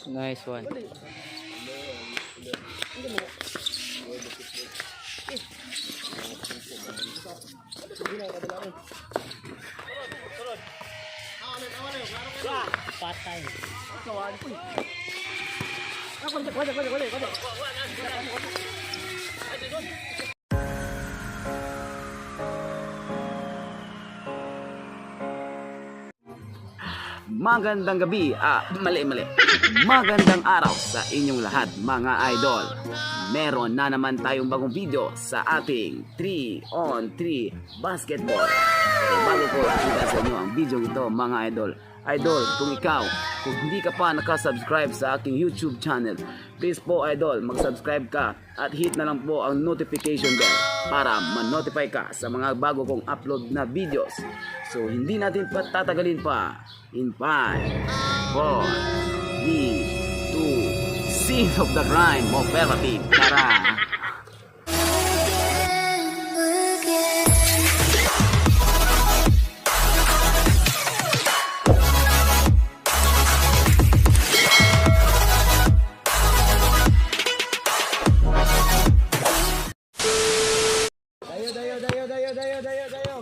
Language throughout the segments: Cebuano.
Nice one. Patay. Magandang gabi, mali mali. Magandang araw sa inyong lahat, mga idol. Meron na naman tayong bagong video sa ating 3 on 3 basketball. Pero bago ko ipakita sa inyo ang video ito, mga idol. Idol, kung ikaw, kung hindi ka pa nakasubscribe sa aking YouTube channel, please po, idol, mag-subscribe ka at hit na lang po ang notification bell para ma-notify ka sa mga bago kong upload na videos. So, hindi natin patatagalin pa. In 5, 4, 3, 2, Scene of the Crime of Team. Tara! Dayo, dayo, dayo, dayo, dayo, dayo, dayo.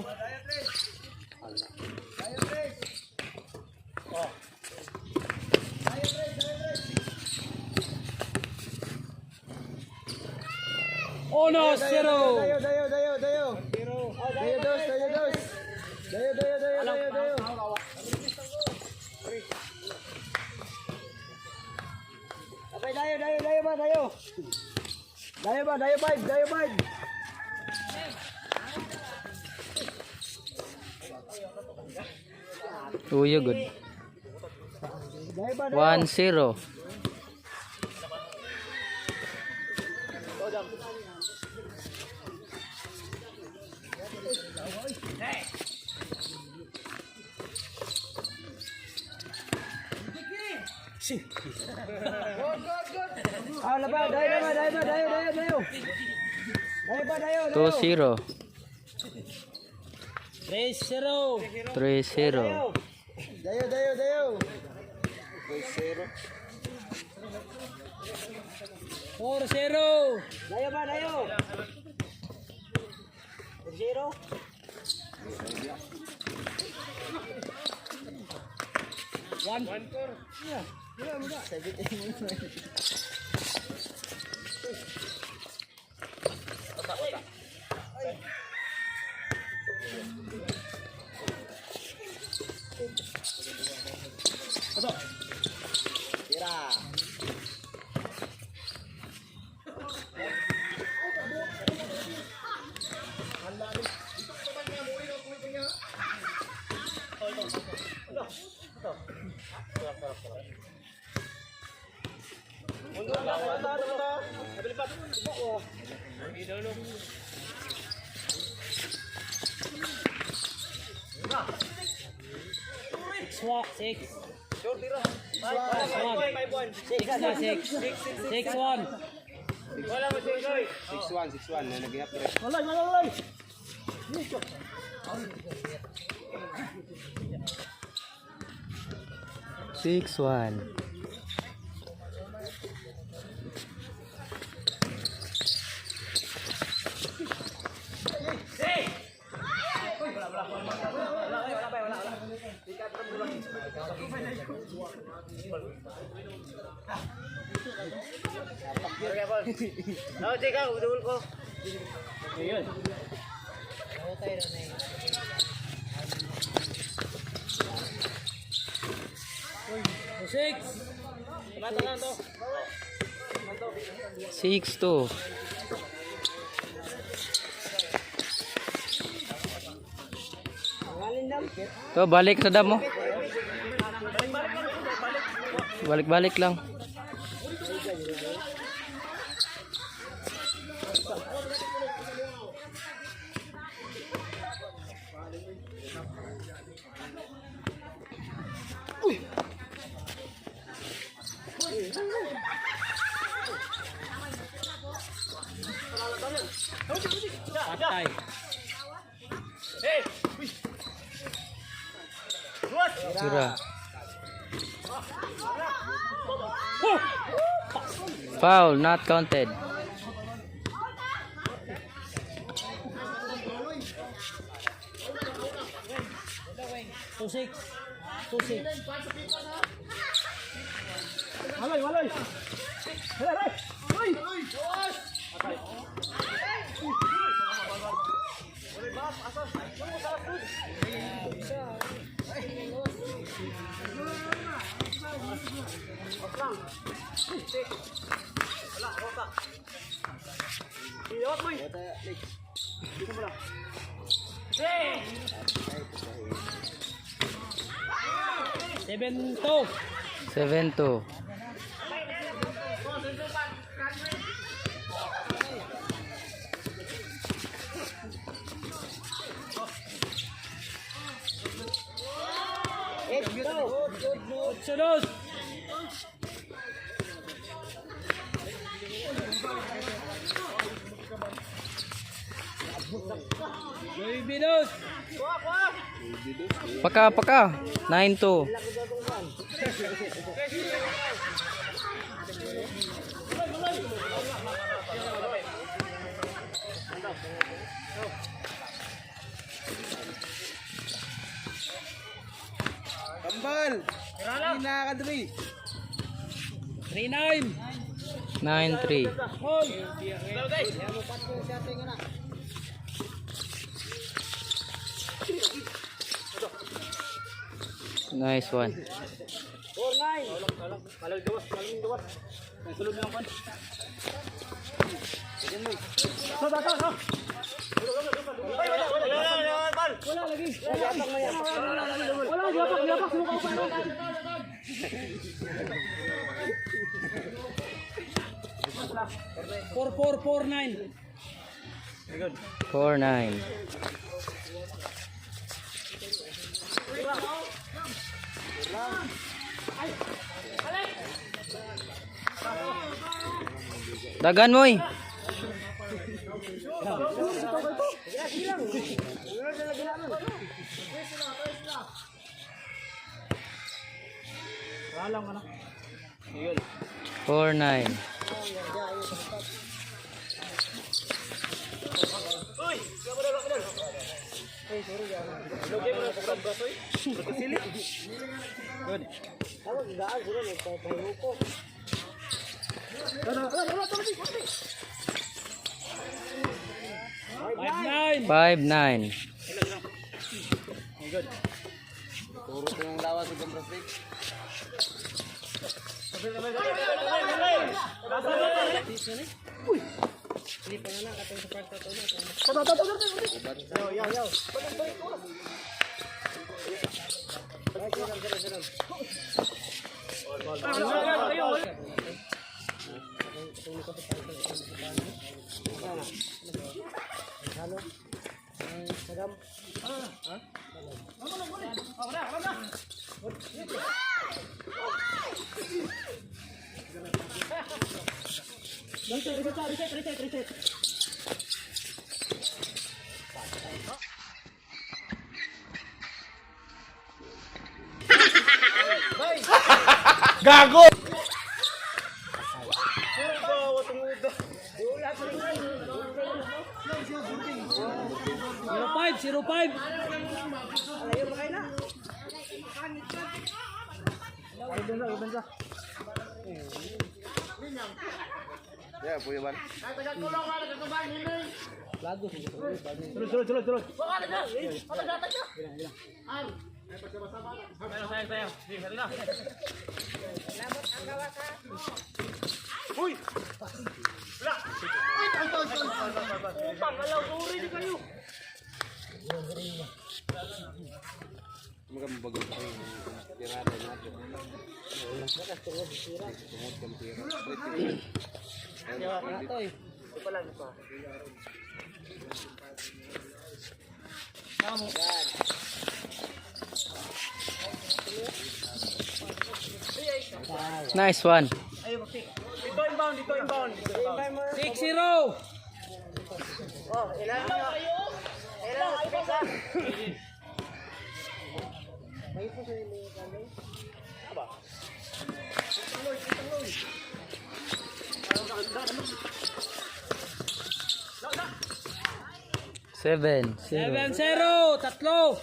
Uno, zero. Dayo, dayo, dayo, dayo. Dayo dos, dayo dos. Dayo, dayo, dayo, dayo, dayo. Okay, dayo, dayo, dayo ba, dayo. Dayo ba, dayo five, dayo five. Uyo, good. Dayo ba, dayo. 1-0. Ah, laba, dayo ba, dayo ba, dayo, dayo, dayo. Dayo ba, dayo, dayo. 2-0. 3-0. 3-0. Dayo, dayo, dayo. 4-0. Dayo ba, dayo. Zero. 1. Tira. 6 6. 1. 6 na 6. 6 1. 6-1, 6-1. Na nag-ihap rin. 6-1. Six. 6-2. To, balik sa dam mo. Balik-balik lang. Tira. Foul, not counted. 2-6. 2-6. Malay, malay. Hey, hey. Uy. 7-2. 7-2. 8-2. 9-2. Paka, paka. 9-2. Kambal. Ina ka diri. 3-9. 9-3. Hold. Nice one. Wala, yapak, yapak. Sumukaw pa. 4-4-4-9. 4-9. Dagan mo eh. 4-9. 5-9. 5-9. Gago! 0-5. 0-5. Sulod, sulod, sulod. Nice one. 6-0. 7-0. 7-0. Tatlo.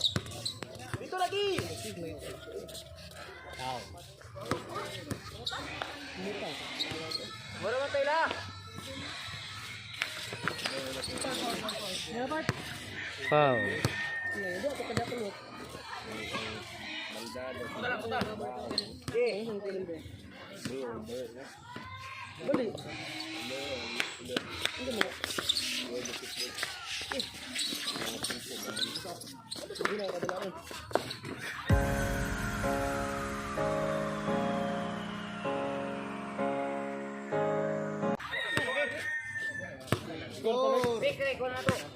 Foul.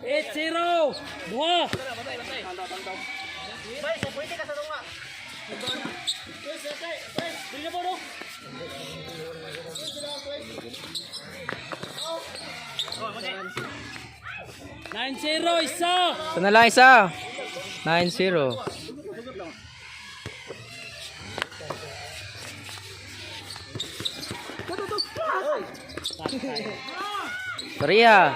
8-0. Duha. 9-0, isa. Ito na lang isa. 9-0. Korea.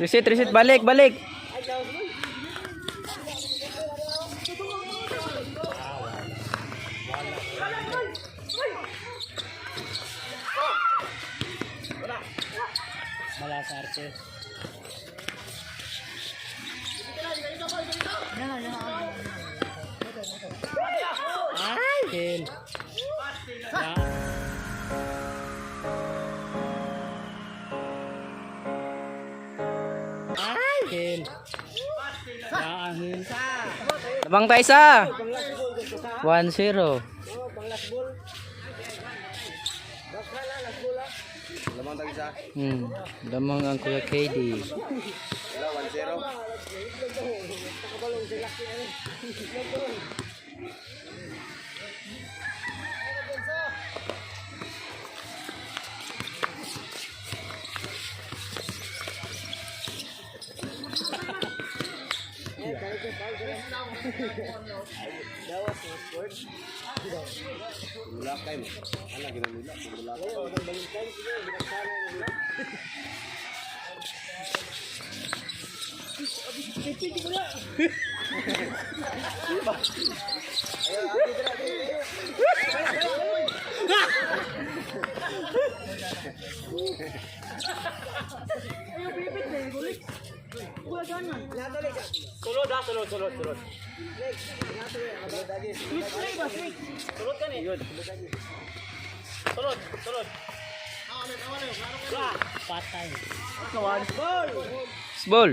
Reset, reset, balik, balik. Wala sa arte. Ay! Kill. Ay! Kill. Yaangin. Lamang tayo isa. 1-0. Lamang tayo isa. Lamang ang Kuya KD. Wala, 1-0. Patay. Ball.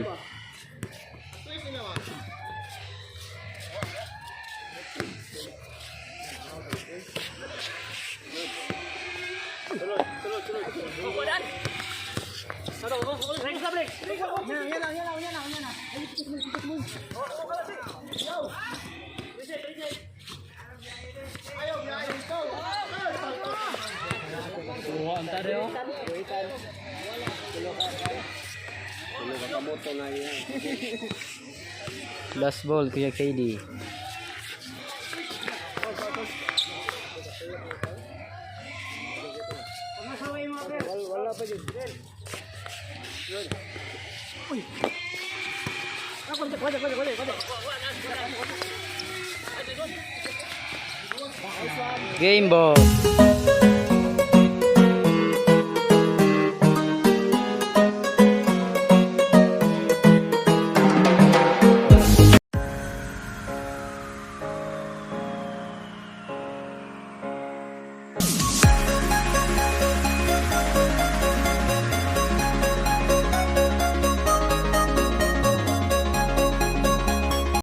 Kuha ang tayo. Last ball, Kuya KD. Game ball.